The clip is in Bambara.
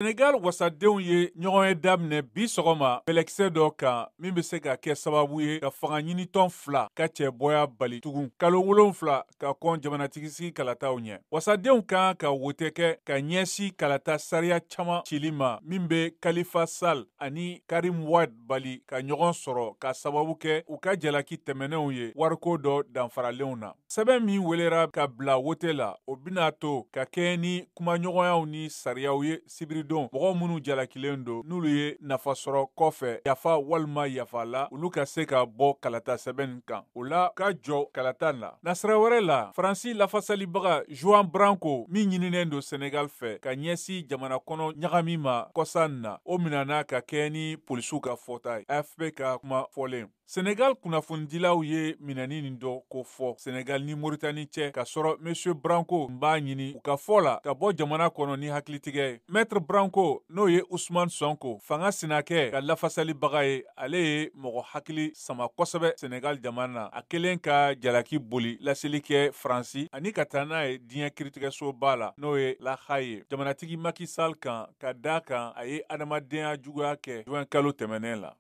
Senegal wasadenw ye ɲɔgɔnye daminɛ bi sɔgɔma bɛlɛkisɛ dɔ kan min bɛ se ka kɛ sababu ye ka fanga ɲinitɔn fila ka cɛbɔya bali tugun kalo 7 ka kɔn jamanatigisigi kalataw ɲɛ. Wasadenw kan ka wote kɛ ka ɲɛsin kalata sariya caman cili ma min bɛ Khalifa Sall ani Karim Wade bali ka ɲɔgɔn sɔrɔ ka sababu kɛ u ka jalaki tɛmɛnenw ye wariko dɔ danfaralenw na. Sɛbɛn min welera ka bila wote la, o bɛna to ka kɛɲɛ ni kumaɲɔgɔnyaw ni sariyaw ye sibiridon, mɔgɔ minnu jalakilen don n'olu ye nafa sɔrɔ kɔfɛ yafa walima yafa la, olu ka se ka bɔ kalata sɛbɛn kan, o la ka jɔ kalata la. Nasira wɛrɛ la, Faransi lafasalibaga Juan Branco min ɲininen don Senegal fɛ ka ɲɛsin jamana kɔnɔ ɲagami ma kɔsa na, o minɛna ka kɛɲɛ ni polisiw ka fɔta ye, AFP ka kuma fɔlen. Senegal kunnafonidilaw ye minɛni nin dɔ ko fɔ Senegal ni Mauritanie cɛ, ka sɔrɔ Monsieur Branco b'a ɲini u ka fɔ la ka bɔ jamana kɔnɔ ni hakilitigɛ ye. Maître Branco, n'o ye Ousmane Sonko fanga sinakɛ ka lafasalibaga ye, ale ye mɔgɔ hakili sama kosɛbɛ Senegal jamana na, a kelen ka jalaki boli laseli kɛ Faransi ani ka taa n'a ye diɲɛ kiritigɛsoba la, n'o ye La Haye ye, jamanatigi Macky Sall kan, ka da kan a ye adamadenya juguya kɛ juin kalo tɛmɛnen la.